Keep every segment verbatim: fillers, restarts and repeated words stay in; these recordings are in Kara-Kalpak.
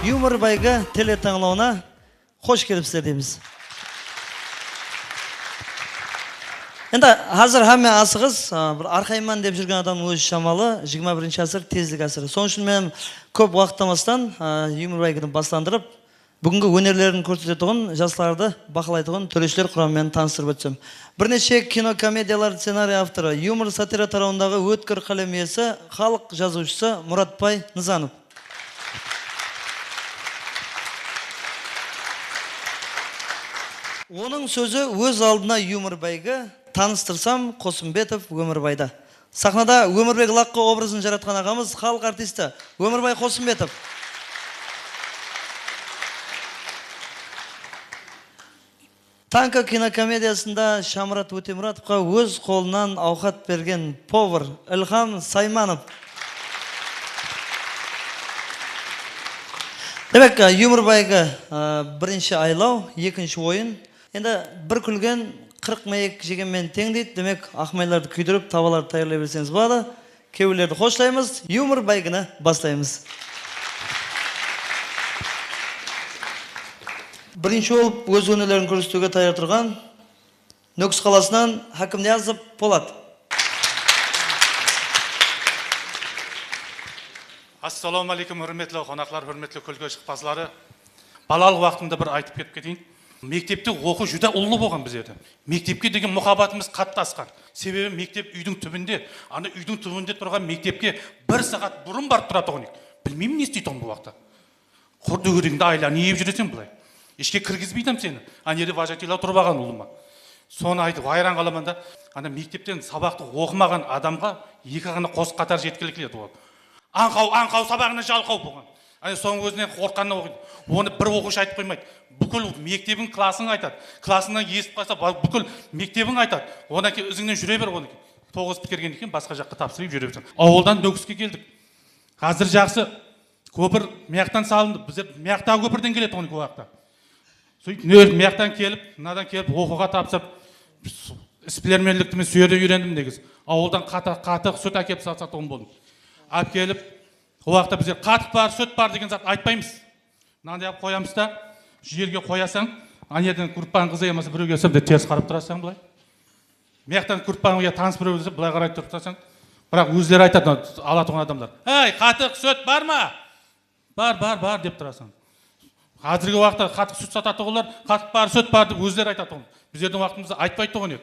Yumor báygi teletańlawına xosh kelipsizler deymiz. Endi házir hámme asıǵız, a, bir arqayman dep júrgen adamnıń ózi shamalı, jigirma birinshi ásir, tezlik ásiri. Sonıń ushın men kóp waqıt almastan, a, Yumor báygini baslandırıp, búgingi ónerlerin kórsetetuǵın jaslardı baqalaytuǵın tórewishiler quramı menen tanıstırıp ótsem. Bir neshe kino, komediyalar scenariy avtorı, yumor, satira tarawındaǵı ótkir qálem iyesi, xalıq jazıwshısı Muratbay Nızanov. Onıń sózi óz aldına yumor báygi, tanıstırsam Qosımbetov Ómirbaydı. Saxnada Ómirbek Laqqı obrazın jaratqan aǵamız, xalıq artisti Ómirbay Qosımbetov. Tanka kinokomediyasında Shamurat Ótemuratovqa óz qolınan awqat bergen povr Ilham Saymanov. Demek, e, Yumor báygi, e, birinshi aylaw, ekinshi oyın. Endi bir kúlgen qırq máyek jegenmen teń deydi. Demek, aqmaylardı kúydirip, tabalardı tayarlay berseńiz boladı. Kewillerdi xoshlaymız, Yumor báygini baslaymız. Birinshi bolıp óz ónerlerin kórsetiwge tayar turǵan Nókis qalasınan Hákimniyazov Polat. Assalawma áleykum, húrmetli qonaqlar, húrmetli kúlki ıshqıpazları. Balalıq waqtımda bir aytıp ketip keteyin. Mektepte oqıw júdá ullı bolǵan bizlerde. Mektepke degen muhabbatımız qattı asqan. Sebebi mektep úydiń túbinde, ana úydiń túbinde turǵan mektepke bir saat burın barıp turatuǵın edik. Bilmeymen ne isteytuǵın bul waqıtta. Qur dógereńde aylanıp júreseń bılay. Ishke kirgizbeydi hám seni. Ana jerde vojatıyla turıp alǵan ulıwma. Sonı aytıp hayran qalaman da, ana mektepten sabaqtı oqımaǵan adamǵa eki ǵana qosıq qatarı jetkilikli edi ol. Ańqaw, ańqaw, sabaǵına jalqaw bolǵan. Áne, sonıń ózinen qorqqanınan oqıydı. Onı bir oqıwshı aytıp qoymaydı. Búkil mektebiń, klasıń aytadı. Klasıńnan esitip qalsa, ba-, búkil mektebiń aytadı. Odan keyin izińnen júre ber, onı toǵız pitkergennen keyin basqa jaqqa tapsırıp júre berseń. Awıldan Nókiske keldik. Házir jaqsı, kópir mıyaqtan salındı. Bizler mıyaqtaǵı kópirden keletuǵın edik o waqıtta. Sóytip, mına jerden, mıyaqtan kelip, mınadan kelip, oqıwǵa tapsırıp, isbilermenlikti men sol jerde úyrendim negizi. Awıldan qata-, qatıq, sút ákelip sat-, satatuǵın boldım. Ápkelip, o waqıtta bizler qatıq bar, sút bar degen zat aytpaymız. Mınanday alıp qoyamız da, jerge qoyasań, ana jerden gruppanıń qızı yamasa birew kelse, mınday teris qarap turasań bılay. Mıyaqtan gruppanıń ya tanıs birew kelse, bılay qaray turıp turasań. Biraq ózleri aytadı, alatuǵın adamlar. "Hey, qatıq, sút bar ma?" "Bar, bar, bar," dep turasań. Házirgi waqıtta qatıq, sút satatuǵınlar, "Qatıq bar, sút bar," dep ózleri aytatuǵın. Bizlerdiń waqtımızda aytpaytuǵın edi.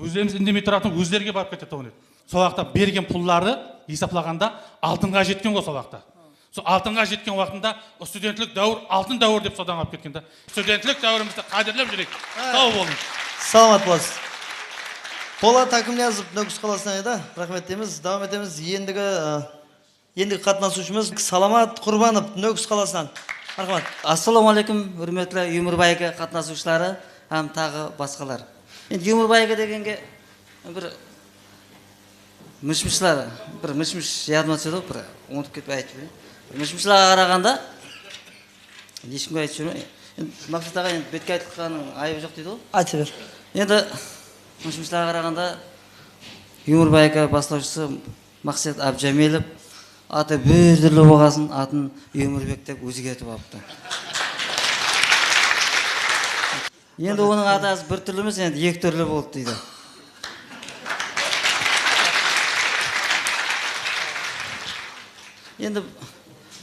Ózlerimiz indemey turatuǵın, ózlerige barıp ketetuǵın edi. Sol waqıtta bergen pulları esaplaǵanda altınǵa jetken ǵoy sol waqıtta. Sol altınǵa jetken waqtında studentlik dáwir, altın dáwir dep sodan alıp ketken da. Studentlik dáwirimizdi qádirlep júreyik. Saw bolıń. Salamat bolasız. Polat Hákimniyazov Nókis qalasınan edi. Raxmet deymiz. Dawam etemiz. Endigi, e, Endigi qatnasıwshımız Salamat Qurbanov, Nókis qalasınan. Marhamat. Assalawma áleykum, húrmetli Yumor báygi qatnasıwshıları hám taǵı basqalar. Endi Yumor báygi degenge bir mishmishlar, bir mishmish yadıma túsedi, bir umıtıp ketpey aytıp jibereyin. Bir mishmishlarǵa qaraǵanda, eshkimge aytıp júrmey. Endi Maqset aǵa, endi betke aytqanıń ayıbı joq deydi ǵoy. Ayta ber. Endi mishmishlarǵa qaraǵanda Yumor báygi baslawshısı Maqset Abjamilov atı bir túrli bolǵasın, atın Ómirbek dep ózgertip alıptı. Endi onıń atası bir túrli emes, endi eki túrli boldı deydi. Endi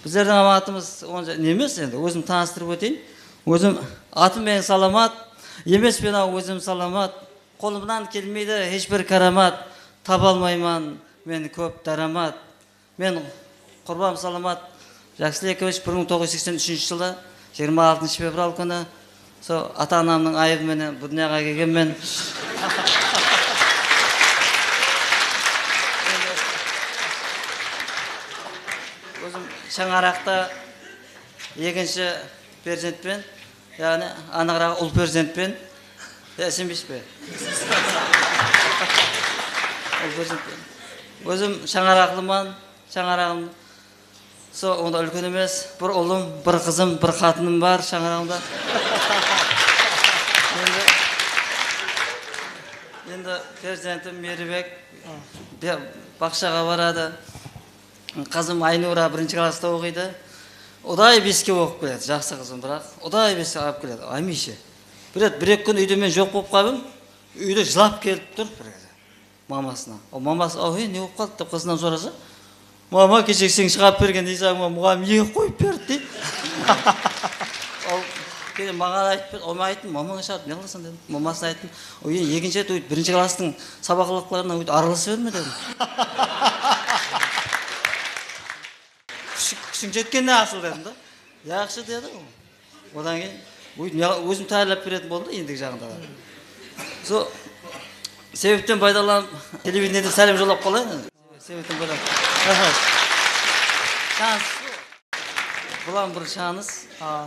bizlerdiń amatımız onca ne emes, endi ózim tanıstırıp óteyin. Ózim atım meniń Salamat, emespen-aw ózim salamat. Qolımnan kelmeydi hesh bir káramat, taba almayman men kóp dáramat. Men Qurbam Salamat Jakslekovich, bir mıń toǵız júz seksen úshinshi jılı jigirma altınshı fevral kúni sol ata-anamnıń ayıbı menen bul dúnyaǵa kelgenmen. Ózim shańaraqta ekinshi perzentpen. Yaǵnıy, anıǵıraǵı ul perzentpen. Ya, isenbeysiz be? Ul perzentpen. Ózim shańaraqlıman, shańaraǵım so, onda úlken emes. Bir ulım, bir qızım, bir qatınım bar shańaraǵımda. Endi, endi perzentim Meribek be-, baqshaǵa baradı. Qızım Aynura birinshi klassta oqıydı. Uday beske bolıp keledi, jaqsı qızım, biraq uday beske alıp keledi, hámiyshe. Bir ret, bir-eki kún úyde men joq bolıp qalıp edim, úyde jılap kelip tur bir keze. Mamasına. O maması, "Aw, hey, ne bolıp qaldı?" dep qızınan sorasa, "Mama, keshegi sen shıǵarıp bergen esabıńa muǵallim eki qoyıp berdi," deydi. Ol keyin maǵan aytıp berdi, ol maǵan ayttı, "Mamańa shıǵarıp ne qılasań?" dedim. Mamasına ayttım, "Ol endi ekinshi ret birinshi klasstıń sabaqlıqlarına aralasıp berme," dedim. "Kúshi-, kúshiń jetkende asıl," dedim da. "Jaqsı," dedi ol. Odan keyin buytip, ózim tayarlap beretin boldım da, endigi jaǵında da. Sol sebepten paydalanıp, televidenieden sálem jollap qalayın. Sebepten paydalanıp. Raxmet. Tanıs. Bulam bir tanıs. A,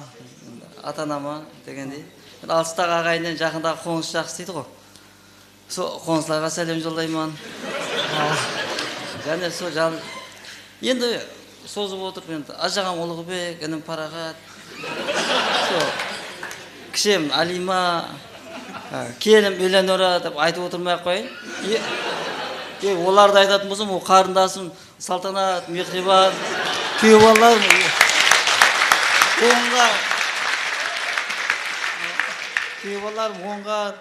ata-anama degendey. Bir alıstıǵı aǵayininen jaqındaǵı qonıs jaqsı deydi ǵo. Sol qonıslarǵa sálem jollayman. Jáne sol jan-, endi sozıp otırıp, endi ájaǵam Ulıǵbek, inim Paraxat. Sol kishem Áliyma, ha, kelinim Eleonora dep aytıp otırmay-aq qoyayın. E, e, olardı aytatın bolsam, ol qarındasım Saltanat, Mehriban, kúyew balalarım Ońǵar, kúyew balalarım Ońǵar,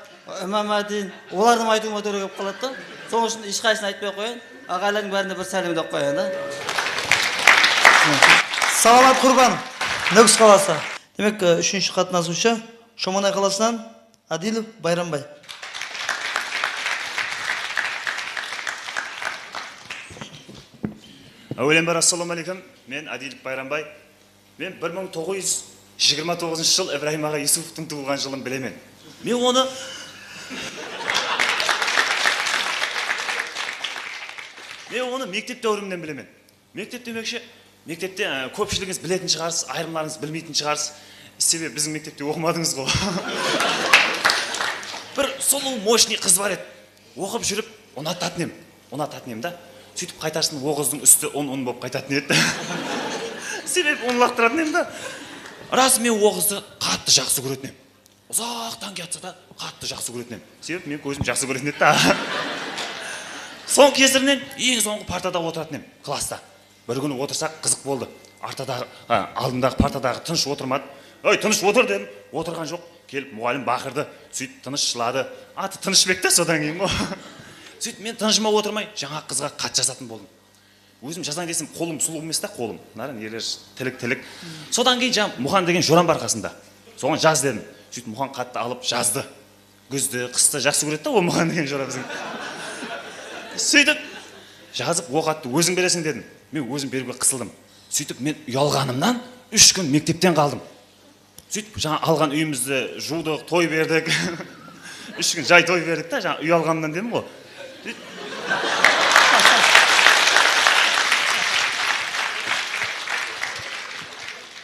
Imamadin, olardıń aytıwıma tuwra kelip qaladı da. Sonıń ushın hesh qaysısın aytpay-aq qoyayın. Aǵaylardıń bárine bir sálem dep qoyayın da. Salamat Qurban, Nókis qalası. Demek, e, úshinshi qatnasıwshı Shomanay qalasınan Adilov Bayrambay. Áwelen bar, assalawma áleykum. Men Adilov Bayrambay. Men bir mıń toǵız júz jigirma toǵızınshı jıl Ibrahim aǵa Yusupovtıń tuwılǵan jılın bilemen. Men onı, men onı mektep dáwirimnen bilemen. Mektep demekshi, mektepte, e, kópshiligińiz biletin shıǵarsız, ayırımlarıńız bilmeytin shıǵarsız. Sebebi biziń mektepte oqımadıńız ǵo. Bir sulıw, moshnıy qız bar edi. Oqıp júrip unatatın em, unatatın em da. Sóytip qaytarsın, o qızdıń ústi un-un bolıp qaytatın edi. Sebebi un laqtıratın em da. Ras, men o qızdı qattı jaqsı kóretin em. Uzaqtan kiyatsa da, qattı jaqsı kóretin em. Sebebi men kózim jaqsı kóretin edi da. Soń kesirinen eń sońǵı partada otıratın em, klassta. Bir kúni otırsaq, qızıq boldı. Artadaǵı, ha, aldımdaǵı partadaǵı tınısh otırmadı. "Ey, tınısh otır," dedim. Otırǵan joq. Kelip muǵallim baqırdı. Sóytip tınısh jıladı. Atı Tınıshbek ta, sodan keyin ǵo. Sóytip men tınıshıma otırmay, jańaǵı qızǵa xat jazatın boldım. Ózim jazayn desem, qolım sulıw emes ta, qolım. Mına neler, tilik, tilik. Sodan keyin jańa Muxan degen joram bar qasımda. Soǵan jaz dedim. Sóytip Muxan xattı alıp jazdı. Gúzdi, qıstı jaqsı kóredi da, ol Muxan degen jora biziń. Sóytip jazıp, o xattı óziń bereseń dedim. Men ózim beriwge qısıldım. Sóytip men uyalǵanımnan úsh kún mektepten qaldım. Sóytip, jańa alǵan úyimizdi juwdıq, toy berdik. Úsh kún jay toy berdik ta, jańa uyalǵanımnan dedim ǵo. Sóytip,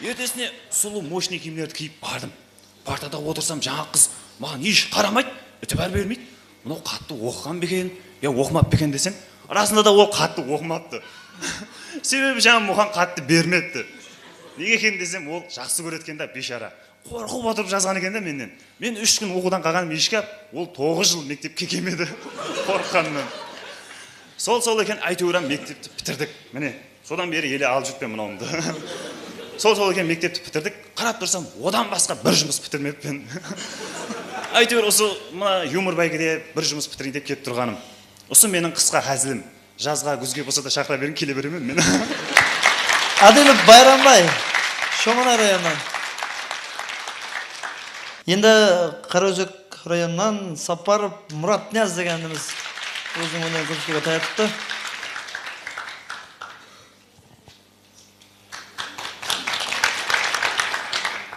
ertesine sulıw, moshnıy kiyimlerdi kiyip bardım. Partada otırsam, jańa qız maǵan hesh qaramaydı, itibar bermeydi. Mınaw xattı oqıǵan beken, ya oqımaptı eken desem, rasında da ol xattı oqımaptı. Sebebi jańa Muxan xattı bermepti. Nege eken desem, ol jaqsı kóredi eken da, biyshara. Qorqıp otırıp jazǵan eken da mennen. Men úsh kún oqıwdan qalǵanım eshkap, ol toǵız jıl mektepke kelmedi. Qorqqanınan. Sol, sol eken, áytewir, mektepti pitirdik. Mine, sodan beri ele alıp júrippen mınawımdı. Sol, sol eken, mektepti pitirdik. Qarap tursam, odan basqa bir jumıs pitirmeppen. Áytewir, usı mına Yumor báygede bir jumıs pitireyin dep kelip turǵanım. Usı meniń qısqa házilim. Jazǵa, gúzge bolsa da shaqıra beriń, kele beremen men. Adilov Bayrambay, Shomanay rayonınan. Endi Qaraózek rayonınan Saparov Muratniyaz degenimiz óziniń ónerin kórsetpege tayarlıptı.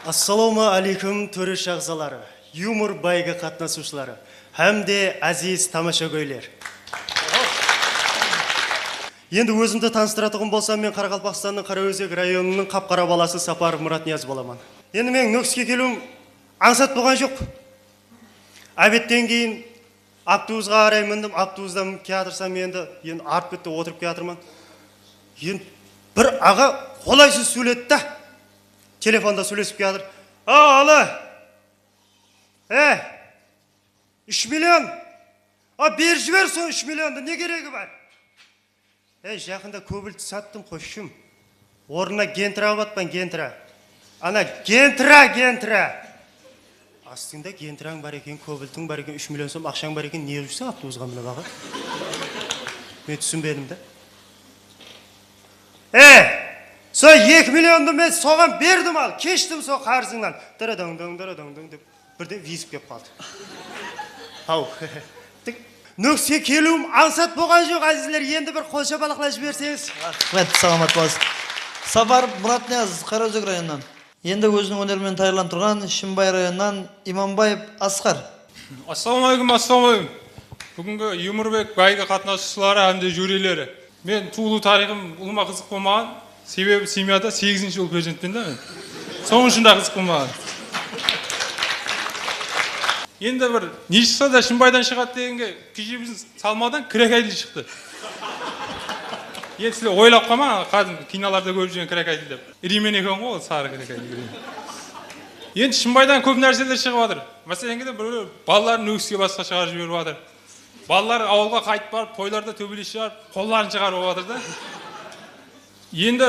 Assalawma áleykum, tóresh aǵzaları, Yumor báygi qatnasıwshıları hám de áziz tamashagóyler. Endi ózimdi tanıstıratuǵın bolsam, men Qaraqalpaqstannıń Qaraózek rayonınıń qap-qara balası Saparov Muratniyaz bolaman. Endi meniń Nókiske keliwim ańsat bolǵan joq. Ábetten keyin avtobusqa qaray mindim, avtobustan kiyatırsań endi, endi artbette otırıp kiyatırman. Endi bir aǵa qolaysız sóyledi da, telefonda sóylesip kiyatır. "A, alo! E, úsh million! A, berip jiber sol úsh milliondı, ne keregi bar?" "Ey, jaqında kóbilti sattım, qoshshım. Ornına gentra alıp atpan, gentra. Ana, gentra, gentra. Astıńda gentrań bar eken, kobaltıń bar eken, úsh million som aqshań bar eken, ne qılıp júrseń avtobusqa minip aǵa? Men túsinbedim da. E, sol eki milliondı men soǵan berdim al, keshtim sol qarızıńnan. Dırıdıń-dıń, dırıdıń-dıń dep. Birden vizib kelip qaldı. Haw. Nókiske keliwim ańsat bolǵan joq, ázizler, endi bir qol shapalaqlap jiberseńiz. Raxmet, salamat bolasız. Sapar Muratniyaz, Qaraózek rayonınan. Endi óziniń óneri menen tayarlanıp turǵan Shımbay rayonınan Imanbaev Asqar. Assalawma áleykum, assalawma áleykum. Búgingi Yumorbek báyge qatnasıwshıları hám de jyurileri. Men tuwılıw tariyxım ulıwma qızıq bolmaǵan, sebebi semyada segizinshi ul perzentpen da men. Sonıń ushın da qızıq bolmaǵan. Endi bir ne shıqsa da Shımbaydan shıǵadı degenge, keshegimizdiń salmadan kirakaydıy shıqtı. Endi sizler oylap qalmań, qádimgi kinolarda kórip júrgen kirakaydıy dep. Irimen eken ǵoy ol sarı kirakaydıy. Endi Shımbaydan kóp nárseler shıǵıp atır. Máselen, bir balaların Nókiske basqa shıǵarıp jiberip atır. Balalar awılǵa qaytıp barıp, toylarda tóbeles shıǵarıp, qolların shıǵarıp alıp atır da. Endi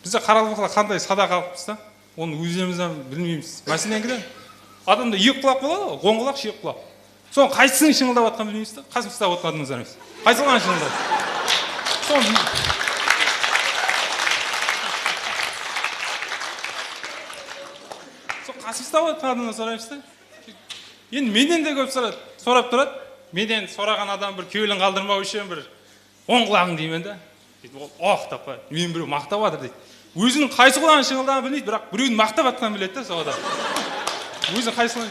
bizde qaraqalpaqlar qanday sada xalıqpız da, onı ózlerimiz hám bilmeymiz. Máselen, adamda eki qulaq boladı ǵoy, oń qulaq, shep qulaq. Sonıń qaysısınıń shıńıldap atqanın bilmeymiz da, qasımızda otırǵanımız emes. Qaysı qulağın shıńıldap? Sonıń Sol qasımızda otırǵan adamnan soraymız da. Endi mennen de kóp sora-, sorap turadı. Mennen soraǵan adam bir kewlin qaldırmaw ushın bir oń qulaǵıń deymen da. Deydi, ol, oh, tappa, meni birew maqtap atır deydi. Óziniń qaysı qulaǵınıń shıńıldağanın bilmeydi, biraq birewdi maqtap atqanın biledi da sol adam. Óziniń qaysı qulaǵın.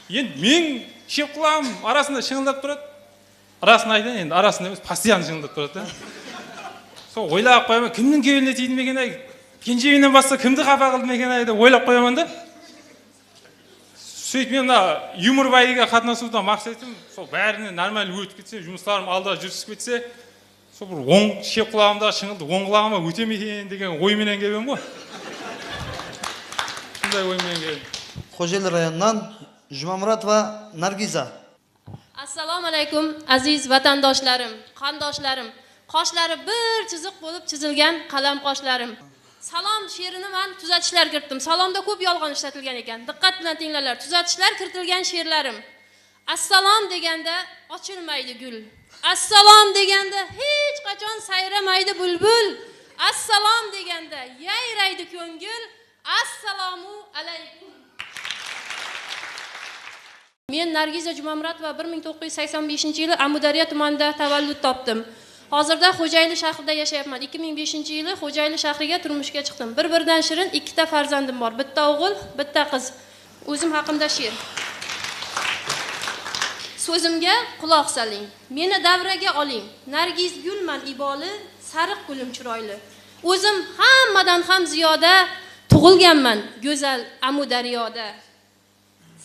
Endi meniń shep qulaǵım arasında shıńıldap turadı. Arasında aytayın endi, arasında emes, postoyanno shıńıldap turadı da. Sol oylap qoyaman, kimniń kewline tiydim eken-ay? Kenjemnen basqa kimdi qapa qıldım eken-ay dep oylap qoyaman da. Sóytip men mına yumor báygege qatnasıwda maqsetim sol bárine normalno ótip ketse, jumıslarım alda júrisip ketse, sol bir oń shep qulaǵımdaǵı shıńıldı oń qulaǵıma óte me eken degen oy menen kelgem ǵoy. Sonday oy menen kelgem. Xojeli rayonınan Jumamuratova Nargiza. Assalawma aleykum, aziz vatandoshlarim, qandoshlarim, qoshlari bir chiziq bo'lib chizilgan qalam qoshlarim. Salom she'rini men tuzatishlar kiritdim. Salomda ko'p yolg'on ishlatilgan ekan. Diqqat bilan tinglanglar. Tuzatishlar kiritilgan she'rlarim. Assalom deganda ochilmaydi gul. Assalom deganda hech qachon sayramaydi bulbul. Assalom deganda yayraydi ko'ngil. Assalomu alaykum. Men Nargiza Jumamuratova bir ming to'qqiz yuz sakson beshinchi yili Amudaryo tumanida tavallud topdim. Hozirda Xo'jayli shahrida yashayapman. Ikki ming beshinchi yili Xo'jayli shahriga turmushga chiqdim. Bir-biridan shirin ikkita farzandim bor. Bitta o'g'il, bitta qiz. O'zim haqimda she'r. So'zimga quloq soling. Meni davraga oling. Nargiz gulman iboli, sariq gulim chiroyli. O'zim hammadan ham ziyoda tug'ilganman go'zal Amudaryoda.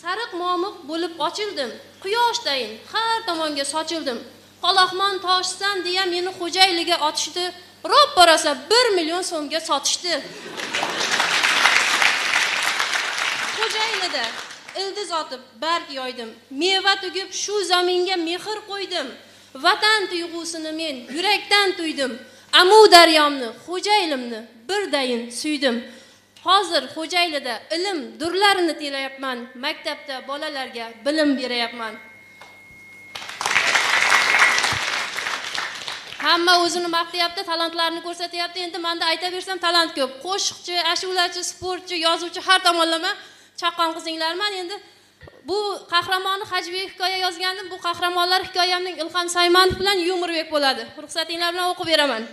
Sariq momiq bo'lib ochildim, quyoshdayın har tomonga sochildim. Qalaxmon toshsan deya meni Xo'jayliga otishdi, roppa-rosa bir million so'mga sotishdi. Xo'jaylida ildiz otib barg yoydim, meva tugib shu zaminga mehr qo'ydim. Vatan tuyg'usini men yurakdan tuydim, Amudaryomni, Xo'jaylimni birdayin suydim. Hozir Xo'jaylida ilim durlarini terayapman, maktabda bolalarga bilim berayapman. Hamma o'zini maqtayapti, talantlarini ko'rsatyapti. Endi manda aytaversam talant ko'p. Qo'shiqchi, ashulachi, sportchi, yozuvchi, har tomonlama chaqqon qizinglarman. Endi bu qahramonni Hajibek hikoya yozgandim. Bu qahramonlar hikoyamning Ilhom Saymanov bilan Yumorbek bo'ladi. Ruxsatinglar bilan o'qib beraman.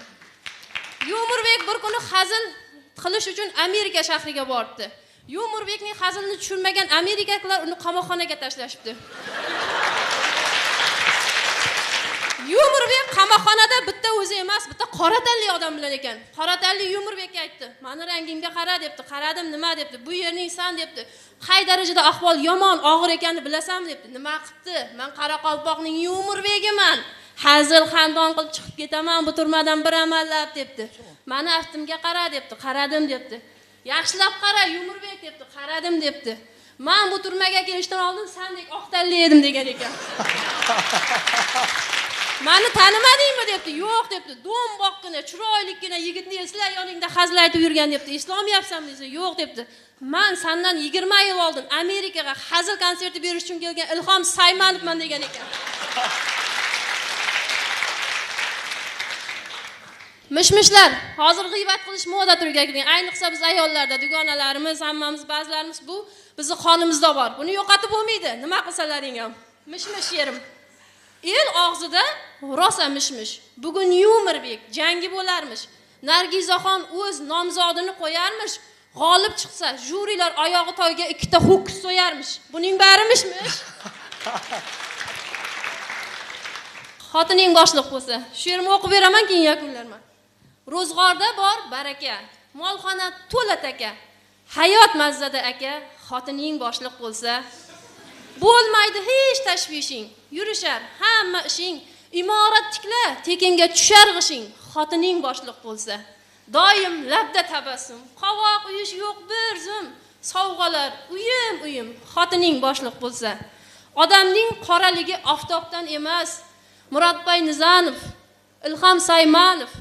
Yumorbek bir kuni hazil qilish uchun Amerika shahriga boribdi. Yumorbekning hazilini tushunmagan amerikaliklar uni qamoqxonaga tashlashibdi. Yumorbek qamoqxonada bitta o'zi emas, bitta qora tanli odam bilan ekan. Qora tanli Yumorbekka aytdi, "Mani rangimga qara", debdi. "Qaradim, nima?" debdi. "Bu yerning san", debdi. "Qay darajada ahvol yomon, og'ir ekanini bilasanmi?" debdi. "Nima qipti? Men qoraqalpoqning Yumorbegiman. Hazil xandon qilib chiqib ketaman bu turmadan bir amallab", debdi. "Mani aftimga qara", debdi. "Qaradim", debdi. "Yaxshilab qara, Yumorbek", debdi. "Qaradim", debdi. "Men bu turmaga kelishdan oldin sendek oq tanli edim", degan ekan. Mani tanimadingmi depti. Yoq depti. Do'mboqqina, chiroylikkina yigitni esla, yoningda hazil aytıp yurgan depti. Eslolmayapsanmi desa, yoq depti. Man sannan yigirma yil oldin Amerikaga hazil konserti berish uchun kelgen Ilhom Saymanovman degan ekan. Mishmishlar, hozir g'iybat qilish moda turga kirgan. Ayniqsa biz ayollarda, dugonalarimiz, hammamiz, ba'zilarimiz bu bizni qonimizda bor. Buni yo'qotib bo'lmaydi, nima qilsalaring ham. Mishmish yerim. El og'zida rosa mishmish. Bugun Yumirbek jangi bo'larmish. Nargizaxon o'z nomzodini qo'yarmish. G'olib chiqsa, jurilar oyog'i toyga ikkita ho'kiz so'yarmish. Buning bari mishmish. Xotining boshliq bo'lsa, she'rimni o'qib beraman, keyin yakunlarman. Ro'zg'orda bor baraka, molxona to'la taka. Hayot mazzada aka, xotining boshliq bo'lsa. Bo'lmaydi hech tashvishing, yurishar hamma ishing. Imorat tikla, tekinga tushar g'ishing, xotining boshliq bo'lsa. Doim labda tabassum, qovoq uyish yo'q bir zum. Sovg'alar uyim, uyim, xotining boshliq bo'lsa. Odamning qoraligi oftobdan emas. Murodbay Nizanov, Ilhom Saymanov,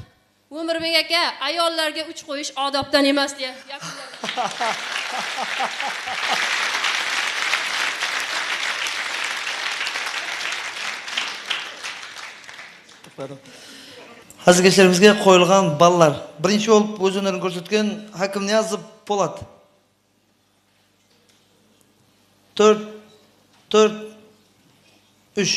O'mirbek aka, ayollarga uch qo'yish odobdan emas, deya yakunladim. Házilkeshlerimizge qoyılǵan ballar. Birinshi bolıp óz ónerin kórsetken Hákim Niyazov Polat. Tórt, tórt, úsh.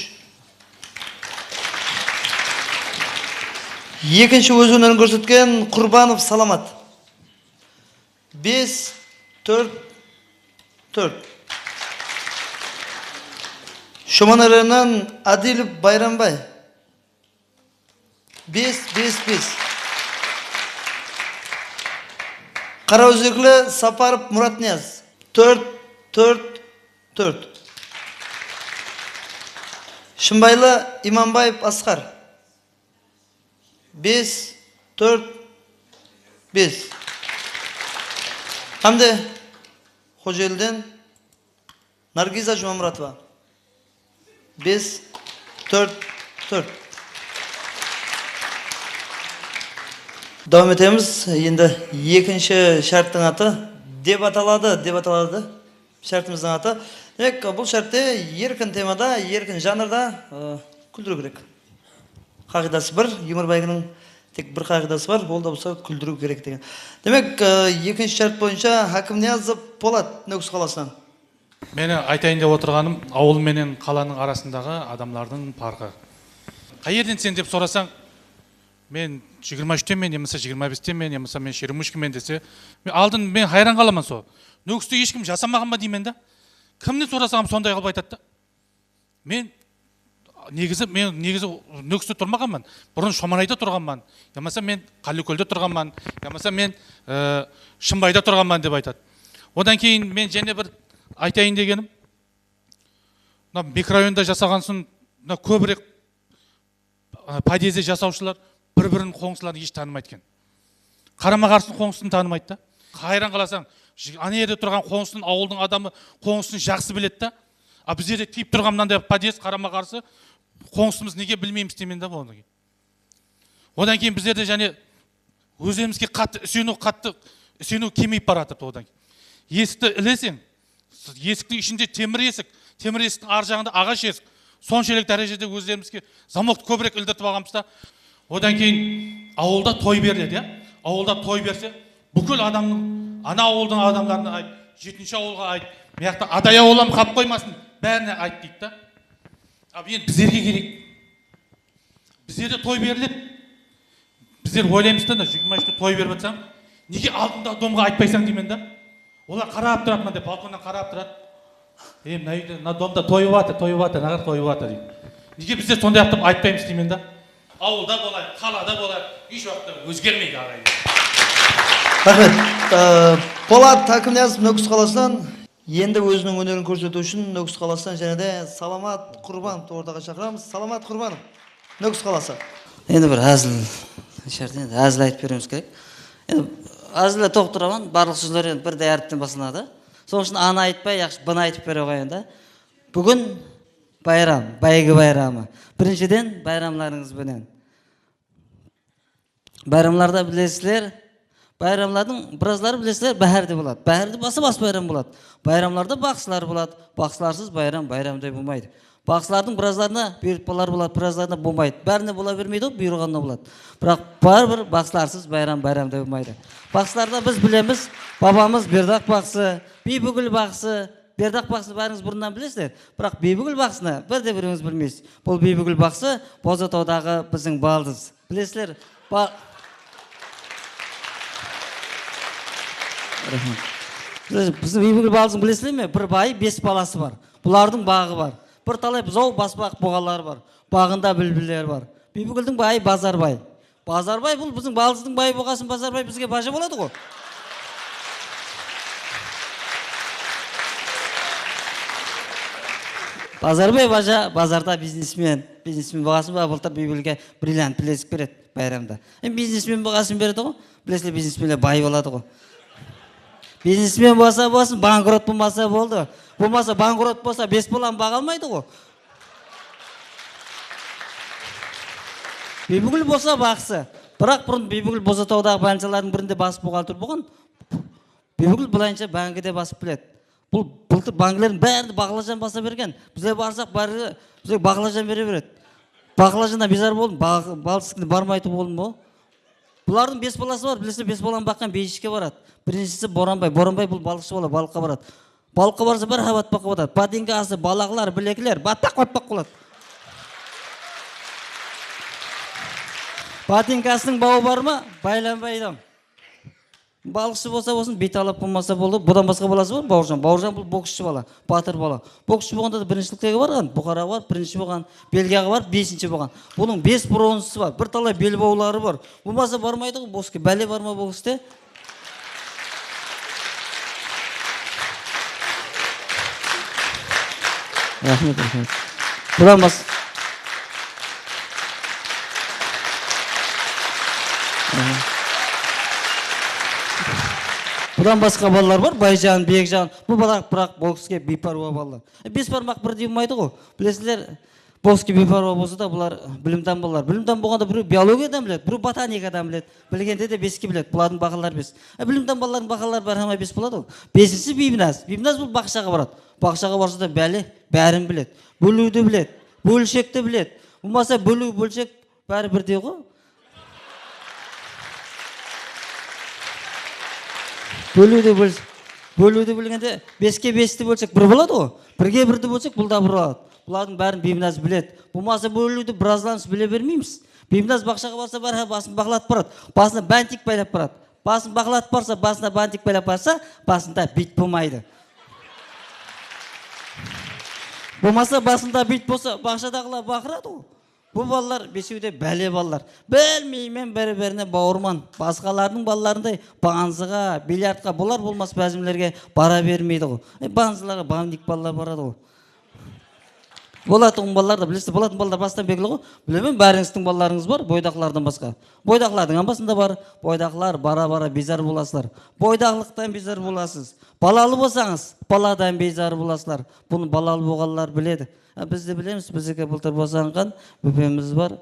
Ekinshi óz ónerin kórsetken Qurbanov Salamat. Bes, tórt, tórt. Shoman rayonınan Adilov Bayrambay. Bes, bes, bes. Qaraózekli Saparov Muratniyaz. Tórt, tórt, tórt. Shımbaylı Imambaev Asqar. Bes, tórt, bes. Hámde Xojeliden Nargiza Jumamuratova. Bes, tórt, tórt. Dawam etemiz. Endi ekinshi shárttiń atı dep ataladı, dep ataladı. Shártimizdiń atı. Demek, bul shártte erkin temada, erkin janrda, ı, kúldiriw kerek. Qaǵıydası bir, Yumor báyginiń tek bir qaǵıydası bar, ol da bolsa kúldiriw kerek degen. Demek, ı, ekinshi shárt boyınsha Hákim Niyazov Polat, Nókis qalasınan. Meni aytayın dep otırǵanım, awıl menen qalanıń arasındaǵı adamlardıń parqı. Qayerden sen dep sorasań, men jigirma úshtenmen, yamasa jigirma bestenmen, yamasa men Sheremúshkamen dese, men aldın men hayran qalaman sol. Nókiste hesh kim jasamaǵan ba deymen da. Kimnen sorasań sonday qılıp aytadı da. Men negizi, men negizi Nókiste turmaǵanman. Burın Shomanayda turǵanman. Yamasa men Qállikólde turǵanman. Yamasa men, e, Shımbayda turǵanman dep aytadı. Odan keyin men jáne bir aytayın degenim, mına mikrorayonda jasaǵan soń, mına kóbirek, e, podъezde jasawshılar bir-birin, qońsıların hesh tanımaydı eken. Qarama-qarsınıń qońsısın tanımaydı da. Hayran qalasań, ana jerde turǵan qońsısınıń, awıldıń adamı qońsısın jaqsı biledi da. A bizlerde tiyip turǵan mınanday podъezd qarama-qarsı, qońsımız nege bilmeymiz deymen da, onı. Odan keyin bizlerde jáne ózlerimizge qattı iseniw, qattı iseniw kemeyip baratırdı odan keyin. Esikti ileseń, esiktiń ishinde temir esik, temir esiktiń arı jaǵında aǵash esik. Sonshellik dárejede ózlerimizge zamoktı kóbirek ildirtip alǵanbız da. Odan keyin awılda toy beriledi, ya. Awılda toy berse, búkil adamnıń, ana awıldıń adamlarına ayt, jetinshi awılǵa ayt, mıyaqta Aday awıl hám qalıp qoymasın, bárine ayt deydi da. Ab endi bizlerge kerek. Bizlerde toy beriledi. Bizler oylaymız da, mına jigirma úshte toy berip atsań, nege aldındaǵı domǵa aytpaysań deymen da. Olar qarap turadı, mınday balkonnan qarap turadı. Ey, mına úyde, mına domda toy bolıp atır, toy bolıp atır, naqır toy bolıp atır deydi. Nege bizler sonday qılıp aytpaymız deymen da. Awılda bolayıq, qalada bolayıq, hesh waqıtta ózgermeydi, aǵayın. Raxmet. Ee, Polat Hákimniyazov, Nókis qalasınan. Endi óziniń ónerin kórsetiw ushın Nókis qalasınan jáne de Salamat Qurbanovtı ortaǵa shaqıramız. Salamat Qurbanov, Nókis qalası. Endi bir házil, endi házil aytıp beriwimiz kerek. Endi házilde toqtıraman, barlıq sózler endi birday háripten baslanadı. Sonıń ushın anı aytpay, yaqshı, bını aytıp bere qoyayın da. Búgin Bayram, báygi bayramı. Birinshiden, bayramlarıńız benen. Bayramlarda bilesizler, bayramlardıń birazları bilesizler, báhárde boladı. Báhárde bası-bas bayram boladı. Bayramlarda baqsılar boladı. Baqsılarsız bayram, bayramday bolmaydı. Baqsılardıń birazlarına buyırtpalar boladı, birazlarına bolmaydı. Bárine bola bermeydi ǵoy, buyırǵanına boladı. Biraq báribir baqsılarsız bayram, bayramday bolmaydı. Baqsılarda biz bilemiz, babamız Berdaq baqsı, Biybigúl baqsı, Berdaq baqsını bárińiz burınnan bilesizler. Biraq Biybigúl baqsını bir de birewińiz bilmeysiz. Bul Biybigúl baqsı Bozatawdaǵı biziń baldız. Bilesizler, ba-, Raxmet. Bilesizler, biziń Biybigúl baldızdıń bilesizler me? Bir bayı, bes balası bar. Bulardıń baǵı bar. Bir talay buzau basbaq buǵaları bar. Baǵında bílbilleri bar. Biybigúldiń bayı Bazarbay. Bazarbay, bul biziń baldızdıń bayı bolǵasın, Bazarbay bizge baja boladı ǵo. Bazarbay baja, bazarda biznesmen. Biznesmen bolǵasın ba, bıltır Biybigúlge brilliant bilezik beredi bayramda. Em, biznesmen bolǵasın beredi ǵo. Bilesizler, biznesmenler bay boladı ǵo. Biznesmen bolsa bolsın, bankrot bolmasa boldı. Bolmasa, bankrot bolsa, bes balanı baǵa almaydı ǵo. Biybigúl bolsa baqsı. Biraq burın Biybigúl Bozatawdaǵı bolnicalardıń birinde bas buxgalter bolǵan. Biybigúl bılayınsha bankide basıp biledi. Bul bıltır banklerdiń bárin baqlajan basa bergen. Bizler barsaq, bári bizlerge baqlajan bere beredi. Baqlajannan bizar boldım, ba-, baldızdıkine barmay turıp boldım ǵo. Bulardıń bes balası bar, bilesizler, bes balanı baqqan biysheke baradı. Birinshisi Boranbay. Boranbay bul balıqshı bala, balıqqa baradı. Balıqqa barsa, bir hám batpaqqa batadı. Botinkası, balaqlar, bilekler, batpaq-batpaq boladı. Botinkasınıń bawı bar ma? Baylanbay adam. Balıqshı bolsa bolsın, biytalap bolmasa boldı. Budan basqa balası bar, Bawırjan. Bawırjan bul boksshı bala, batır bala. Boksshı bolǵanda da birinshiliklege barǵan, Buxaraǵa barıp birinshi bolǵan, Belgiyaǵa barıp besinshi bolǵan. Bunıń bes bronzası bar, bir talay belbawları bar. Bolmasa barmaydı ǵo bokske, bále bar ma bokste? Raxmet, raxmet. Budan bas-, Aha. Budan basqa balalar bar, Bayjan, Begjan. Bul bala, biraq bokske biypárwa balalar. E, bes barmaq birdey bolmaydı ǵo. Bilesizler, bokske biypárwa bolsa da, bular bilimdan balalar. Bilimdan bolǵanda birew biologiyadan biledi, birew botanikadan biledi. Bilgende de beske biledi. Bulardıń bahaları bes. E, bilimdan balalardıń bahaları bárhama bes boladı ǵo. Besinshisi Biybinaz. Biybinaz bul baqshaǵa baradı. Baqshaǵa barsa da bále, bárin biledi. Bóliwdi biledi. Bólshekti biledi. Bolmasa bóliw, bólshek bári birdey ǵo. Bóliwdi bil-, bóliwdi bilgende beske besti bólsek bir boladı ǵo. Birge birdi bólsek bul da bir boladı. Bulardıń bárin Biybinaz biledi. Bolmasa bóliwdi birazlanıs bile bermeymiz. Biybinaz baqshaǵa barsa bárhá basın baqlatıp baradı. Basına bantik baylap baradı. Basın baqlatıp barsa, basına bantik baylap barsa, basında bit bolmaydı. Bolmasa, basında bit bolsa, baqshadaǵılar baqıradı ǵo. Bul balalar besewi de bále balalar. Bilmeymen, bir-birine bawırman. Basqalardıń balalarınday banzıǵa, billiardqa, bular bolmas bázimlerge bara bermeydi ǵo. E, banzılarǵa bandik balalar baradı ǵo. Bolatuǵın balalar da, bilesiz, bolatuǵın balalar bastan belgili ǵo. Bilemen, bárińizdiń balalarıńız bar, boydaqlardan basqa. Boydaqlardıń hám basında bar. Boydaqlar bara-bara bizar bolasızlar. Boydaqlıqtan bizar bolasız. Balalı bolsańız, baladan bizar bolasızlar. Bunı balalı bolǵanlar biledi. Ha, biz de bilemiz, bizdiki bıltır bosanǵan bópemiz bar.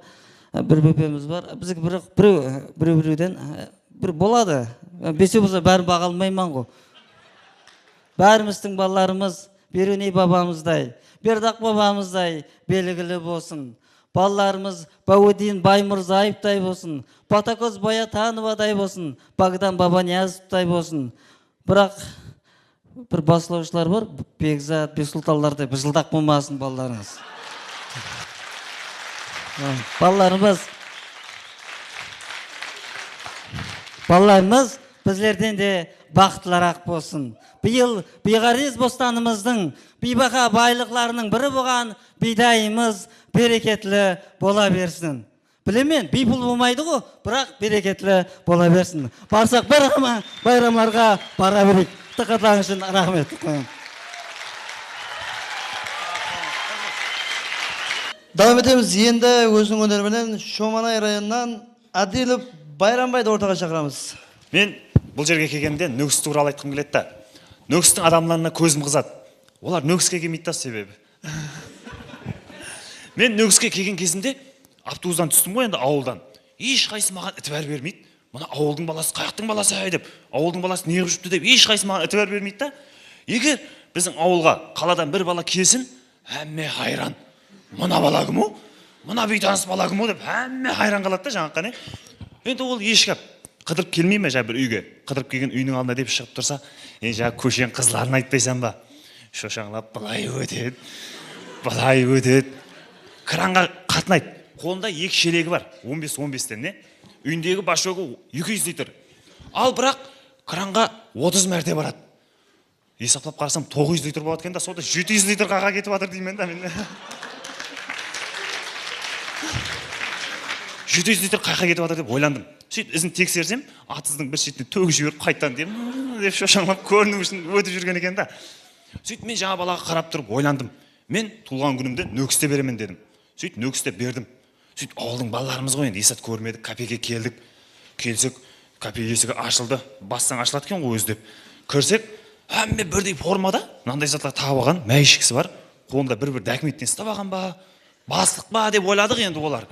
Ha, bir bópemiz bar. Bizdiki bir, birew, birew-birewden, ha, bir boladı. Ha, besew bolsa, bárin baǵa almayman ǵo. Bárimizdiń balalarımız Beruney babamızday, Berdaq babamızday belgili bolsın. Balalarımız Báwedin Baymırzaevtay bolsın, Patakoz Bayatanovaday bolsın, Bogdan Babaniyazovtay bolsın. Biraq bir baslawshılar bar, Bekzat, Beksultanlarday bıjıldaq bolmasın balalarıńız. Balalarımız, balalarımız bizlerden de baxıtlıraq bolsın. Bıyıl biyǵárez bostanımızdıń biybaha baylıqlarınıń biri bolǵan biydayımız bereketli bola bersin. Bilemen, biypul bolmaydı ǵo, biraq bereketli bola bersin. Barsaq, bir hama bayramlarǵa bara bereyik. Dıqqatlarıńız ushın raxmet. Dawam etemiz. Endi óziniń óneri menen Shomanay rayonınan Adilov Bayrambaydı ortaǵa shaqıramız. Men bul jerge kelgenimde Nókis tuwralı aytqım keledi da. Nókistiń adamlarına kózim qızadı. Olar Nókiske kelmeydi da, sebebi. Men Nókiske kelgen gezimde avtobustan tústim ǵoy endi awıldan. Hesh qaysı maǵan itibar bermeydi. Mına awıldıń balası, qayaqtıń balası, háy dep, awıldıń balası ne qılıp júripti dep, hesh qaysı maǵan itibar bermeydi da. Eger biziń awılǵa qaladan bir bala kelsin, hámme hayran. Mına bala kim o? Mına biytanıs bala kim o dep hámme hayran qaladı da, jańaǵı qáne. Endi ol hesh gáp. Qıdırıp kelmey me, jańa bir úyge? Qıdırıp kelgen úyiniń aldına dep shıǵıp tursa, e, jańa kósheniń qızların aytpaysań ba? Shoshańlap bılay ótedi, bılay ótedi. Kranǵa qatnaydı. Qolında eki shelegi bar, on bes, on besten ne? Úyindegi bashogı eki júz litr. Al, biraq kranǵa otız márte baradı. Esaplap qarasam, toǵız júz litr boladı eken da, sonda jeti júz litr qayaqqa ketip atır deymen da men. Jeti júz litr qayaqqa ketip atır dep oylandım. Sóytip izin teksersem, atızdıń bir shetine tógip jiberip qayttan dep, dep shoshańlap kóriniw ushın ótip júrgen eken da. Sóytip men jańa balaǵa qarap turıp oylandım. Men tuwılǵan kúnimdi Nókiste beremen dedim. Sóytip Nókiste berdim. Sóytip awıldıń balalarımız ǵoy endi, esat kórmedik, kafege keldik. Kelsek, kafe esigi ashıldı. Bassań ashıladı eken ǵoy ózi dep. Kirsek, hámme birdey formada, mınanday zatlar taǵıp alǵan, máyishkisi bar. Qolında bir-bir dokumentten uslap alǵan ba, baslıq pa dep oyladıq endi olar.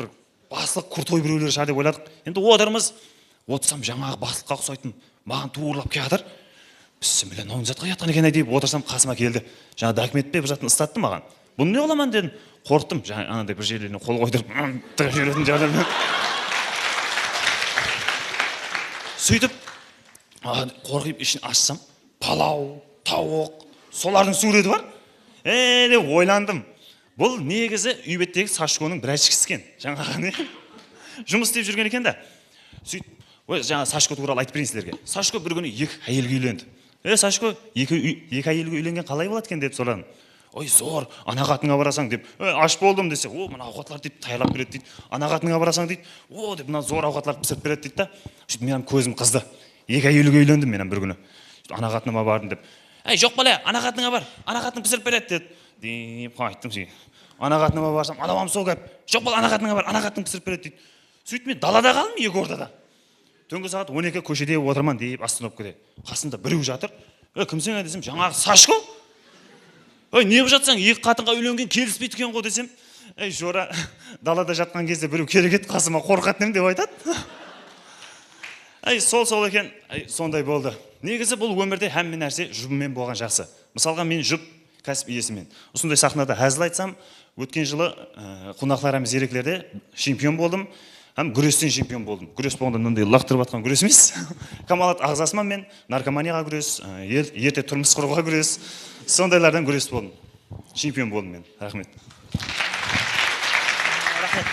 Bir baslıq krutoy birewler shıǵar dep oyladıq. Endi otırmız, otırsam jańaǵı baslıqqa uqsaytın maǵan tuwrılap kiyatır. Bismilla, mınaw ne zatqa kiyatqan eken-áy dep otırsam qasıma keldi. Jańa dokument pe bir zatın uslattı maǵan. Bunı ne qılaman dedim. Qorqtım, jańa anaday bir jerlerine qol qoydırıp, tıǵıp jiberetin jarlar. Sóytip, a, qorqıp ishin ashsam, palaw, tawıq, solardıń súwreti bar. E, dep oylandım. Bul negizi úy bettegi Sashkonıń bir aytshısı eken. Jańaǵı ne? Jumıs islep júrgen eken da. Sóyt, oy, jańa Sashko tuwralı aytıp bereyin sizlerge. Sashko bir kúni eki áyelge úylendi. E, Sashko, eki úy-, eki áyelge úylengen qalay boladı eken dep soradım. Oy, zor, ana qatınıńa barasań dep. E, ash boldım dese, o, mına awqatlar deydi, tayarlap beredi deydi. Ana qatınıńa barasań deydi. O, dep, mına zor awqatlardı pisirip beredi deydi da. Sóytip, men hám kózim qızdı. Eki áyelge úylendim men hám bir kúni. Sóytip, ana qatınıma bardım dep. Ey, joq bala, ana qatınıńa bar, ana qatınıń pisirip beredi dedi. Dep qayttım sóytip. Ana qatınıma barsam, anawam sol gáp. Joq bala, ana qatınıńa bar, ana qatınıń pisirip beredi deydi. Sóytip men dalada qaldım eki ortada. Túngi saat on eki kóshede otırman dep ostanovkada. Qasımda birew jatır. E, kimseń-á desem, jańaǵı Sashko. Ey, ne qılıp jatsań, eki qatınǵa úylengen kelispeydi eken ǵo desem, ey, jora, dalada jatqan gezde birew kerek edi qasıma, qorqatın edim dep aytadı. Ey, sol, sol eken, ey, sonday boldı. Negizi bul ómirde hámme nárse jubımmen bolǵan jaqsı. Mısalǵa, men jup kásip iyesimen. Usınday saxnada házil aytsam, ótken jılı, e, Qunaqlar hám ziyreklerde chempion boldım, hám gúresten chempion boldım. Gúres bolǵanda mınanday laqtırıp atqan gúres emes. Kamalat aǵzasıman men, narkomaniyaǵa gúres, e, er-, erte turmıs qurıwǵa gúres, sondaylardan gúres boldım. Chempion boldım men. Raxmet. Raxmet.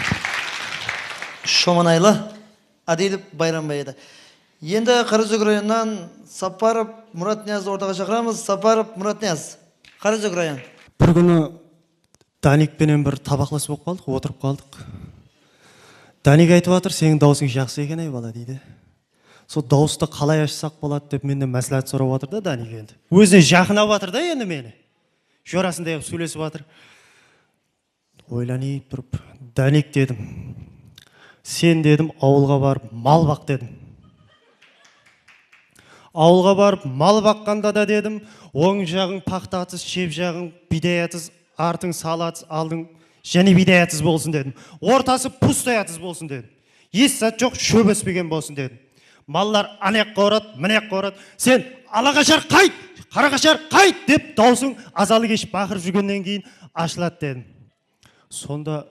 Shomanaylı Adilov Bayram bey edi. Endi Qaraózek rayonınan Saparov Muratniyazdı ortaǵa shaqıramız. Saparov Muratniyaz, Qaraózek rayon. Bir kúni Danik penen bir tabaqlas bolıp qaldıq, otırıp qaldıq. Danik aytıp atır, "Seniń dawısıń jaqsı eken-áy, bala", deydi. "Sol dawıstı qalay ashsaq boladı?" dep menden másláhát sorap atır da Danik endi. Ózine jaqınap atır da endi meni. Jorasınday qılıp sóylesip atır. Oylanıp turıp, "Dánek", dedim. "Sen", dedim, "awılǵa barıp mal baq", dedim. "Awılǵa barıp mal baqqanda da", dedim, "oń jaǵıń paxta atız, shep jaǵıń biyday atız, artıń sal atız, aldıń jáne biyday atız bolsın", dedim. "Ortası pustoy atız bolsın", dedim. "Hesh zat joq, shóp óspegen bolsın", dedim. "Mallar anayaqqa uradı, mınayaqqa uradı. Sen alaqashar qayt, qaraqashar qayt", dep dawısıń azalı keship baqırıp júrgennen keyin ashıladı, dedim. Sonda,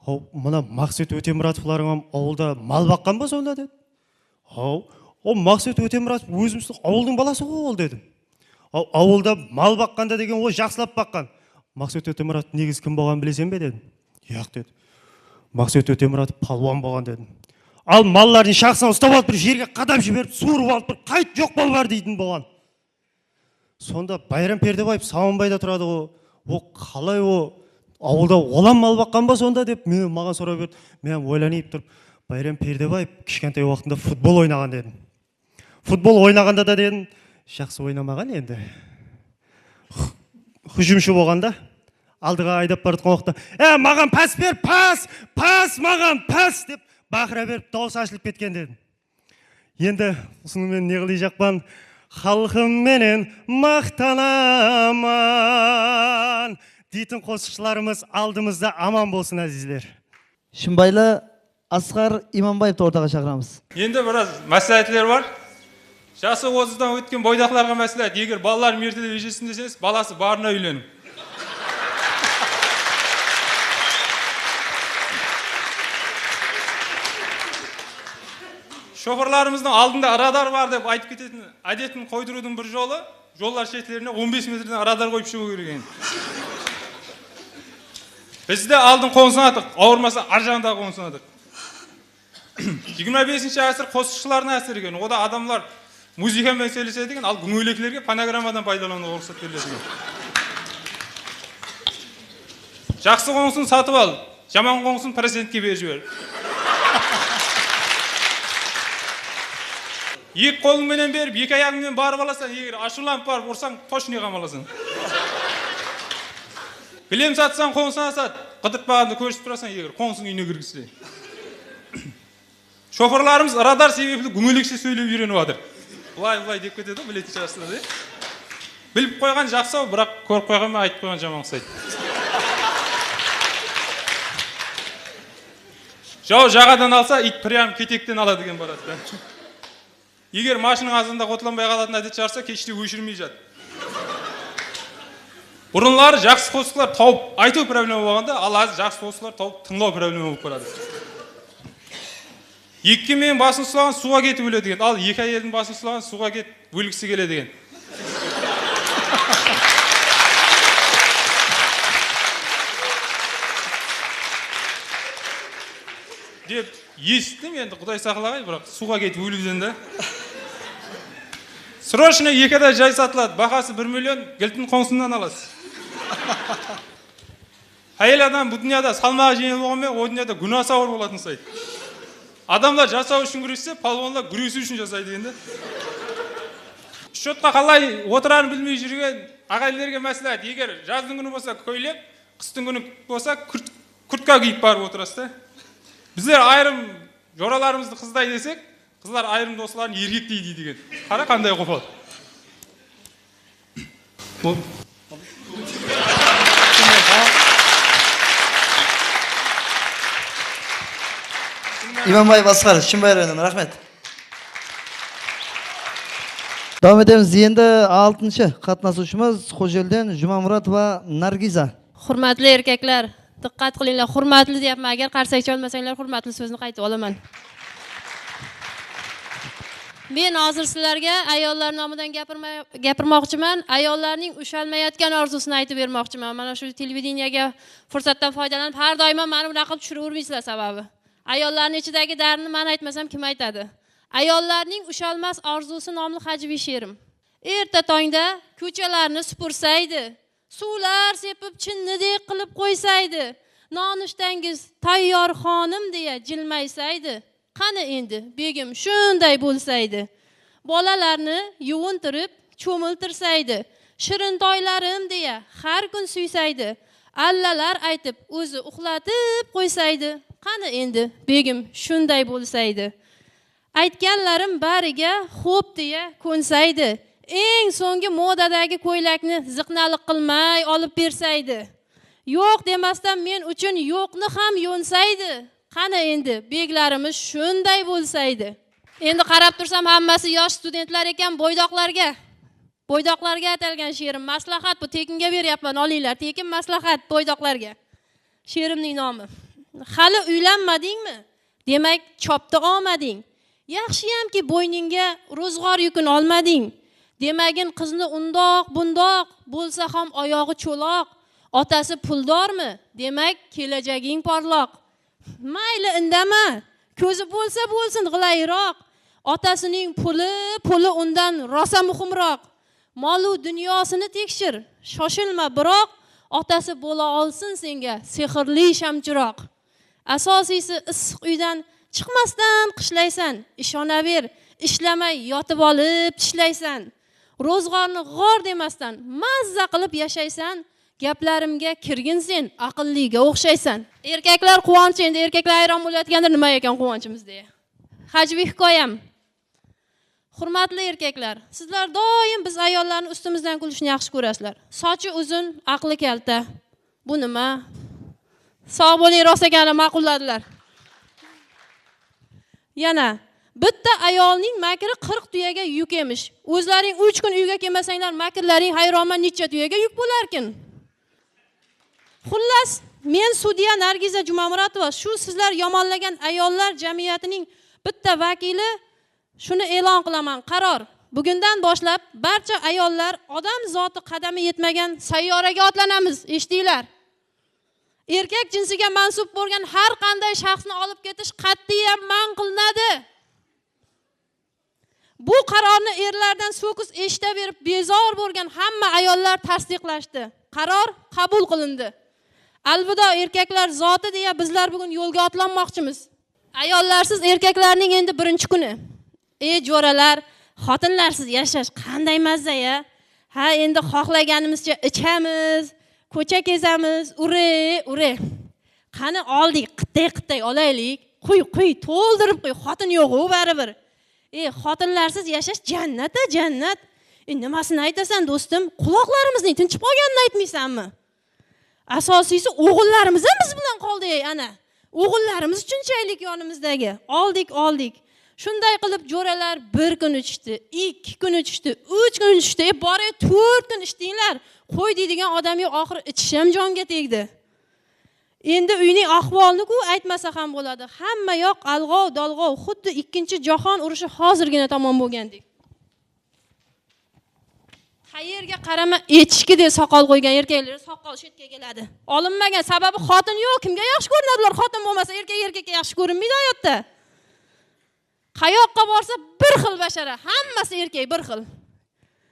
"Haw, mına Maqset Ótemuratovlarıń hám awılda mal baqqan ba sonda?" dedi. "Haw, o Maqset Ótemuratov ózimizdiń awıldıń balası ǵoy ol", dedim. "Haw, awılda mal baqqanda degen ol jaqsılap baqqan. Maqset Ótemuratov negizi kim bolǵanın bileseń be?" dedim. "Yaq", dedi. "Maqset Ótemuratov palwan bolǵan", dedim. "Al, mallardıń shaqısınan ustap alıp, bir jerge qadap jiberip, suwırıp alıp, bir qayt, joq bol bar deytin bolǵan." Sonda Bayram Perdebaev Sawınbayda turadı ǵo. O qalay o, awılda olam mal baqqan ba sonda dep men, maǵan soraw berdi. Men oylanıp turıp, Bayram Perdebaev kishkentay waqtında futbol oynaǵan dedim. Futbol oynaǵanda da dedim, jaqsı oynamaǵan endi. Hú-, hújimshi bolǵanda, aldıǵa aydap baratqan waqıtta, "E, maǵan pas ber, pas! Pas maǵan, pas!" dep baqıra berip, dawısı ashılıp ketken dedim. Endi usını men ne qılayjaqpan? Xalqım menen maqtanaman, Deytin qosıqshılarımız aldımızda aman bolsın, ázizler. Shımbaylı Asqar Imanbaevti ortaǵa shaqıramız. Endi biraz másláhatler bar. Jası otızdan ótken boydaqlarǵa másláhat. Eger balalarım ertelep ejesin deseńiz, balası barına úyleniń. Shopırlarımızdıń aldında radar bar dep aytıp ketetin ádetin qoydırıwdıń bir jolı, jollar shetlerine on bes metrden radar qoyıp shıǵıw kerek eken. Biz de aldın qońsıladıq, awırmasa arjaǵında qońsıladıq. Jigirma besinshi ásir qosıqshılardıń ásiri eken. Oda adamlar muzıka menen sóylesedi eken, al gúńgeleklerge fonogrammadan paydalanıwǵa ruxsat beriledi eken. Jaqsı qońsın satıp al, jaman qońsın procentke berip jiber. Eki qolıń menen berip, eki ayaǵıń menen barıp alasań, eger ashıwlanıp barıp ursań, tochno qamalasań. Gilem satsań, qońsına sat, qıdırtpaǵandı kórisip turasań, eger qońsıń úyine kirgizse. Shopırlarımız radar sebepli gúńgelekshe sóylep úyrenip atır. Bılay, bılay dep ketedi, biletin shashıda de. Bilip qoyǵan jaqsı-aw, biraq kórip qoyǵan menen aytıp qoyǵan jaman qısaydı. Jaw jaǵadan alsa, iyt прям ketekten aladı eken, baradı da. Eger mashınıń azanda otlanbay qalatın ádet shıǵarsa, keshte óshirmey jat. Burınları jaqsı qosıqlar tawıp aytıw problema bolǵanda, al házir jaqsı qosıqlar tawıp tıńlaw problema bolıp baradı. Eki menen basın uslaǵan suwǵa ketip óledi eken, al eki áyeldiń basın uslaǵan suwǵa ketip ólgisi keledi eken. Dep esittim, endi Quday saqlaǵay, biraq suwǵa ketip óliwden da. Срочно eki ada jay satıladı, bahası bir million, giltin qońsıńnan alasız. Háyel adam bul dúnyada salmaǵı jeńil bolǵan menen, o dúnyada gúnası awır bolatın saydı. Adamlar jasaw ushın gúresse, palwanlar gúresiw ushın jasaydı endi. Счётqa qalay otırarın bilmey júrgen aǵayinlerge másláhát, eger jazdıń kúni bolsa kóylek, qıstıń kúni bolsa kurt-, kurtka kiyip barıp otırasız da. Bizler ayırım joralarımızdı qızday desek, qızlar ayırım dosların erkektey deydi eken. Qara, qanday qopal. Bul Imanbaev Asqar, Shımbay rayonınan, raxmet. Dawam etemiz. Endi altınshı qatnasıwshımız Xojeliden Jumamuratova Nargiza. Hurmatli erkaklar, diqqat qilinglar, hurmatli deyapman. Agar qarsakchi olmasanlar, hurmatli so'zni qaytib olaman. Men hozir sizlarga ayollar nomidan gapirma-, gapirmoqchiman. Ayollarning ushalmayotgan orzusini aytib bermoqchiman. Mana shu televideniyaga fursatdan foydalanib, har doim mani bunaqa qilib tushiravermaysizlar, sababi ayollarning ichidagi dardni man aytmasam, kim aytadi? Ayollarning ushalmas orzusi nomli hajviy she'rim. Erta tongda ko'chalarni supursaydi, suvlar sepib chinnidek qilib qo'ysaydi, nonushtangiz tayyor xonim deya jilmaysaydi. Qani endi, begim, shunday bo'lsaydi. Bolalarni yuvintirib, cho'miltirsaydi, shirin toylarim deya har kun suysaydi. Allalar aytib, o'zi uxlatib qo'ysaydi. Qani endi, begim, shunday bo'lsaydi. Aytganlarim bariga xo'p deya ko'nsaydi. Eng so'nggi modadagi ko'ylakni ziqnaliq qilmay olib bersaydi. Yo'q demasdan men uchun yo'qni ham yo'nsaydi. Qani endi, beglarimiz shunday bo'lsaydi. Endi qarab tursam, hammasi yosh studentlar ekan, bo'ydoqlarga. Bo'ydoqlarga atalgan she'rim, maslahat, bu tekinga beryapman, olinglar, tekin maslahat bo'ydoqlarga. She'rimning nomi. Hali uylanmadingmi? Demak, chopdi omading. Yaxshiyamki, bo'yningga ro'zg'or yukin olmading. Demagin, qizni undoq, bundoq, bo'lsa ham oyog'i cho'loq. Otasi puldormi? Demak, kelajaging porloq. Mayli, indama. Ko'zi bo'lsa bo'lsin, g'ilayroq. Otasining puli, puli undan rosa muhimroq. Molu dunyosini tekshir, shoshilma biroq, otasi bo'la olsin senga sehrli shamchiroq. Asosiysi, issiq uydan chiqmasdan qishlaysan, ishonaver, ishlamay yotib olib tishlaysan. Ro'zg'orni g'or demasdan, mazza qilib yashaysan, gaplarimga kirgin sen, aqlliga o'xshaysan. Erkaklar quvonchi, endi erkaklar hayron bo'layotgandir, nima ekan quvonchimiz deya. Hajviy hikoyam. Hurmatli erkaklar, sizlar doim biz ayollarni ustimizdan kulishni yaxshi ko'rasizlar. Sochi uzun, aqli kalta. Bu nima? Sog' bo'ling, rost ekanini ma'qulladilar. Yana, bitta ayolning makri qirq tuyaga yuk emish. O'zlaring uch kun uyga kelmasanglar, makrlaring hayronman necha tuyaga yuk bo'larkin? Xullas, men sudya Nargiza Jumamuratova, shu sizlar yomonlagan ayollar jamiyatining bitta vakili, shuni e'lon qilaman. Qaror. Bugundan boshlab barcha ayollar odam zoti qadami yetmagan sayyoraga otlanamiz. Eshitinglar. Erkak jinsiga mansub bo'lgan har qanday shaxsni olib ketish qat'iyan man qilinadi. Bu qarorni erlardan so'kis eshita berib bezor bo'lgan hamma ayollar tasdiqlashdi. Qaror qabul qilindi. Alvido erkaklar zoti deya bizlar bugun yo'lga otlanmoqchimiz. Ayollarsiz erkaklarning endi birinchi kuni. Ey, jo'ralar, xotinlarsiz yashash qanday mazza-ya? Ha, endi xohlaganimizcha ichamiz, ko'cha kezamiz, ure, ure. Qani, oldik, qittay-qittay olaylik. Quy, quy, to'ldirib quy, xotin yo'q-u baribir. E, xotinlarsiz yashash jannat-a, jannat. E, nimasini aytasan, do'stim? Quloqlarimizning tinchib qolganini aytmaysanmi? Asosiysi, o'g'illarimiz ham biz bilan qoldi, ey, ana. O'g'illarimiz uchun shaylik yonimizdagi. Oldik, oldik. Shunday qilib, jo'ralar bir kun ichishdi, ikki kun ichishdi, uch kun ichishdi. E, bor-ey, to'rt kun ichdinglar. Qo'y deydigan odam yo'q, oxiri ichish ham jonga tegdi. Endi uyning ahvolini-ku aytmasa ham bo'ladi. Hamma yoq alg'ov-dalg'ov, xuddi ikkinchi jahon urushi hozirgina tamom bo'lgandek. Qayerga qarama, echkidek soqol qo'ygan erkaklar soqol shetga keladi. Olinmagan, sababi xotin yo'q, kimga yaxshi ko'rinadilar? Xotin bo'lmasa, erkak erkakka yaxshi ko'rinmaydi hayotda. Qayoqqa borsa, bir xil bashara, hammasi erkak bir xil.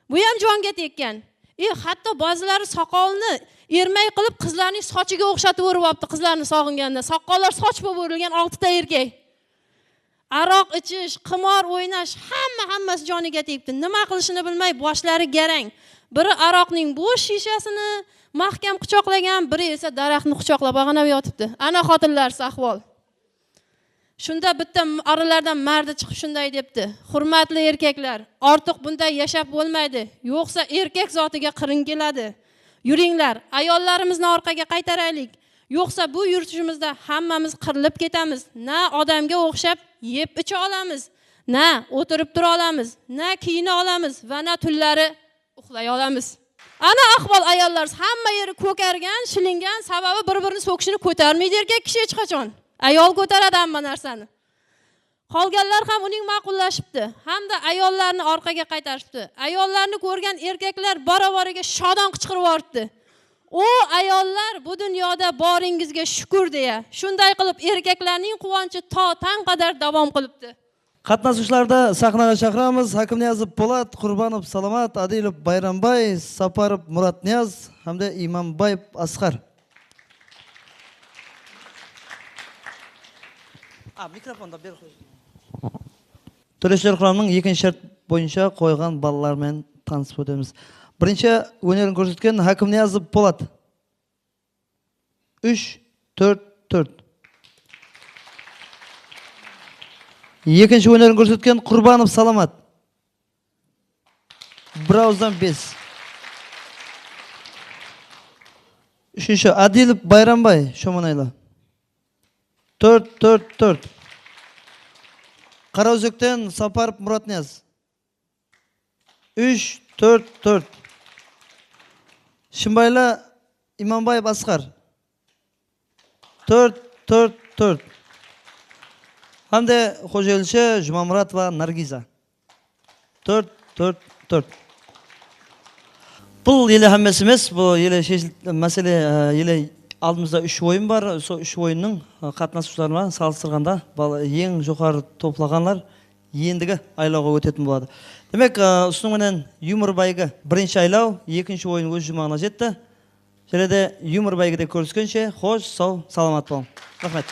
Bu ham jonga tekkan. E, hatto ba'zilari soqolni ermay qilib, qizlarning sochiga o'xshatib o'rib olibdi, qizlarni sog'inganda. Soqollar soch bo'lib o'rilgan oltita erkak. Aroq ichish, qimor o'ynash, hamma, hammasi joniga tegibdi. Nima qilishini bilmay, boshlari garang. Biri aroqning bo'sh shishasini mahkam quchoqlagan, biri esa daraxtni quchoqlab ag'anab yotibdi. Ana, xotinlarsiz ahvol. Shunda bitta m-, oralardan mardi chiqib shunday debdi: "Hurmatli erkaklar, ortiq bunday yashab bo'lmaydi, yo'qsa erkak zotiga qirin keladi. Yuringlar, ayollarimizni orqaga qaytaraylik. Yo'qsa bu yurtishimizda hammamiz qirilib ketamiz. Na odamga o'xshab yeb icha olamiz, na o'tirib tura olamiz, na kiyina olamiz va na tunlari uxlay olamiz." Ana ahvol, ayollar, hamma yeri ko'kargan, shilingan, sababi bir-birini so'kishini ko'tarmaydi erkak kishi hech qachon. Ayol ko'taradi hamma narsani. Qolganlar ham uning ma'qullashibdi hamda ayollarni orqaga qaytarishibdi. Ayollarni ko'rgan erkaklar bora-boriga shodon qichqirib yuboribdi: "O, ayollar, bu dunyoda boringizga shukr", deya. Shunday qilib, erkaklarning quvonchi to tong qadar davom qilibdi. Qatnasuvchilarni sahnaga chaqiramiz. Hakimniyazov Po'lat, Qurbanov Salamat, Adilov Bayrambay, Saparov Muratniyaz hamda Imambayev Asqar. A, mikrofonni berib qo'ying. Tóreevshiler quramınıń ekinshi shárt boyınsha qoyǵan ballaları menen tanısıp ótemiz. Birinshi ónerin kórsetken Hakimniyazov Polat. Úsh, tórt, tórt. Ekinshi ónerin kórsetken Qurbanov Salamat. Bir awızdan bes. Úshinshi Adilov Bayrambay, Shomanaylı. Tórt, tórt, tórt. Qaraózekten Saparov Muratniyaz. Úsh, tórt, tórt. Shımbaylı Imanbaev Asqar. Tórt, tórt, tórt. Hámde Xojelshi Jumamuratova Nargiza. Tórt, tórt, tórt. Bul ele hámmesi emes, bul ele sheshil-, másele, e, ele aldımızda úsh oyın bar. Sol úsh oyınnıń, e, qatnasıwshılarına salıstırǵanda bal-, eń joqarı toplaǵanlar endigi aylawǵa ótetin boladı. Demek, e, usınıń menen Yumor báygi birinshi aylaw, ekinshi oyın óz juwmaǵına jetti. Jáne de Yumor báygide kóriskenshe, xosh, saw, salamat bolıń. Raxmet.